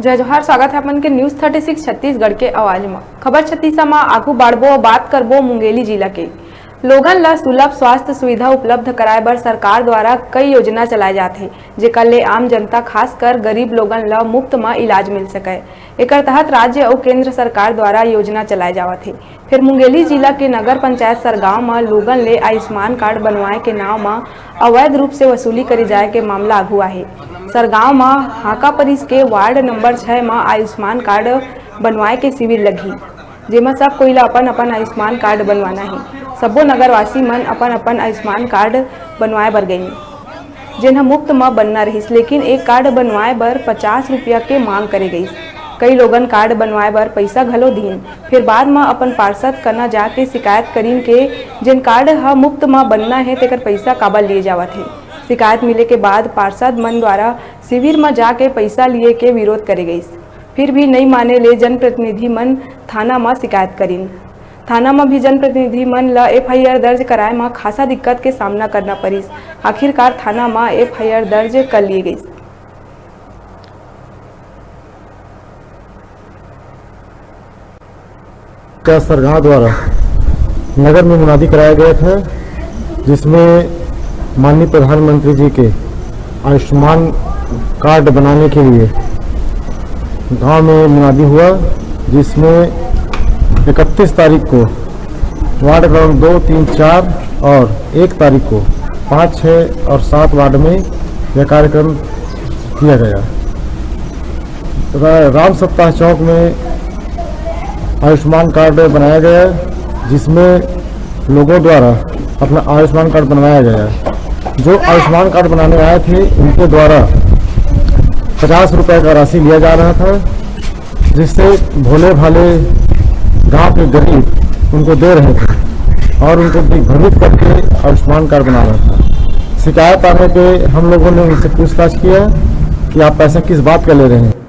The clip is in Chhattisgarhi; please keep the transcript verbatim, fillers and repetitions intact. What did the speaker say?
जय जोहार, स्वागत है अपन के News Thirty Six छत्तीसगढ़ के आवाज म। खबर छत्तीसा म आगू बढ़बो, बात करबो मुंगेली जिला के। लोगन ल सुलभ स्वास्थ्य सुविधा उपलब्ध कराए बर सरकार द्वारा कई योजना चलाए जात हे, जेकर ले आम जनता, खासकर गरीब लोगन ल मुफ्त म इलाज मिल सकय। एकर तहत राज्य अउ केंद्र सरकार द्वारा योजना चलाए जावत हे। फेर मुंगेली जिला के नगर पंचायत सरगांव म लोगन ले आयुष्मान कार्ड बनवाए के नांव म अवैध रूप से वसूली करे जाए के मामला आगू आहे। सरगांव म हाका परिस के वार्ड नंबर छह म आयुष्मान कार्ड बनवाए के शिविर लगही, जेमा सब कोई ल अपन-अपन आयुष्मान कार्ड बनवाना हे। सब्बो नगरवासी मन अपन-अपन आयुष्मान कार्ड बनवाए बर गइन, जेन ह मुफ्त म बनना रहिस, लेकिन एक कार्ड बनवाए बर पचास रुपया के मांग करे गइस। कई लोगन कार्ड बनवाए बर पइसा घलो दीन, फेर बाद म अपन पार्षद कना जाके शिकायत करिन के जेन कार्ड ह मुफ्त म बनना हे, तेकर पइसा काबर लिए जावत हे। शिकायत मिले के बाद पार्षद मन द्वारा शिविर म जाके पइसा लिए के विरोध करे गइस। फिर भी नइ माने ले जनप्रतिनिधि मन थाना म शिकायत करिन। थाना म भी जनप्रतिनिधि मन ल F I R दर्ज कराए म खासा दिक्कत के सामना करना परिस। आखिरकार थाना म F I R दर्ज कर लिए गइस। क्या सरगांव द्वारा नगर में मुनादी कराया गया था, जिसमें माननीय प्रधानमंत्री जी के आयुष्मान कार्ड बनाने के लिए गांव में मुनादी हुआ, जिसमें इकतीस तारीख को वार्ड क्रमांक दो, तीन, चार और एक तारीख को पाँच, छः और सात वार्ड में यह कार्यक्रम किया गया। रा-, राम सप्ताह चौक में आयुष्मान कार्ड बनाया गया, जिसमें लोगों द्वारा अपना आयुष्मान कार्ड बनवाया गया। जो आयुष्मान कार्ड बनाने आए थे, उनके द्वारा पचास रुपए का राशि लिया जा रहा था, जिससे भोले भाले गांव के गरीब उनको दे रहे थे और उनको दिग्भ्रमित करके आयुष्मान कार्ड बना रहा था। शिकायत आने पे हम लोगों ने उनसे पूछताछ किया कि आप पैसा किस बात का ले रहे हैं।